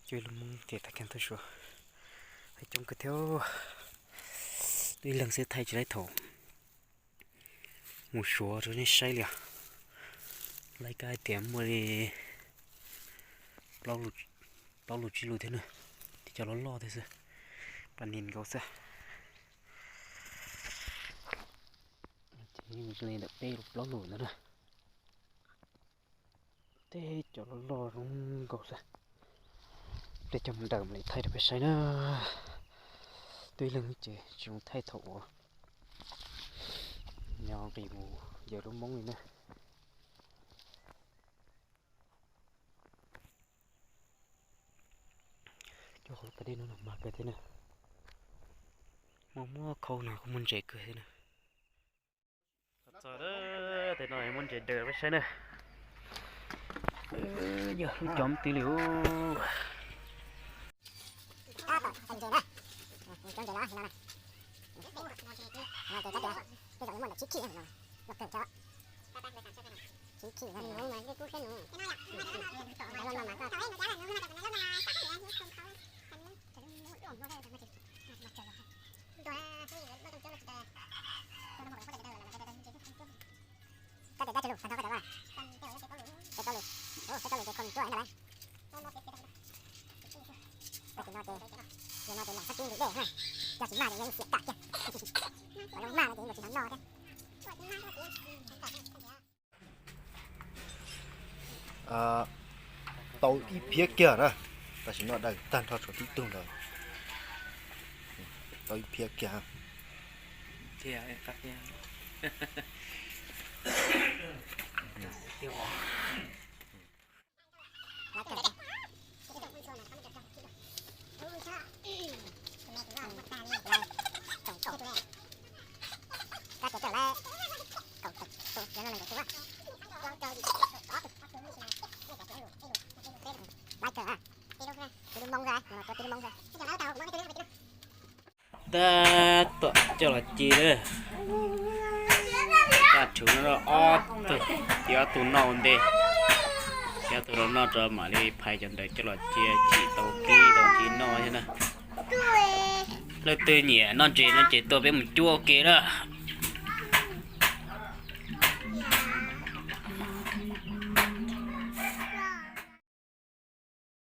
Coj lub Hmoob tias tag kheej tuaj Suav, thaij coob kawg thiab. Tub ib leeg xwb thaij tsis tau thaum mus Suav rau nej saib li os. Lawv kab hais tias muaj li plaub lus tsib lus thiab na, ces cov loj loj thiab xwb, pab nim nkaus xwb. Ces li ntawm peb plaub lus ntawd na. Tej cov loj loj zoo nkaus xwb. Peb coj mus ntawm mam li thaij rau peb saib na. Tub ib leeg ces tsis zoo thaij thaum uas nyob nqis mus yawm lub Hmoob li na. Coj qhov pas dej no mas kawg thiab na. Muaj muaj khau no kuj muaj ntses kawg thiab na. Txog lawm, tej no muaj ntses daws peb saib na. Yog lub cov twg li. Kab tes dab tsi lus, tag nrho kab tes dab? Tes plaub lus. Tes plaub lus ces khau cuaj ntag lauj. Tes no ces, tes no ces lam sab kib nqis dej na. Yog tsis mag ces yeej xiam kam kiag. Los zoo mag no ces yeej tsis hnov noj thiab. Tau ib phiab kiag na, tam sim no daws tag nrho tshuav tib tug ntawd. Tau ib phiab kiag. Tab tom coj los ci lawm. Taj tshuv no ob tug, ces ob tug noj ua ntej, ces ob tug los noj rau mam li phais cov ntawd coj los cia tsim tau kib tau ci noj thiab na. Leej twg nyiam noj ntses no ces tuaj peb mus cuab ua ke na.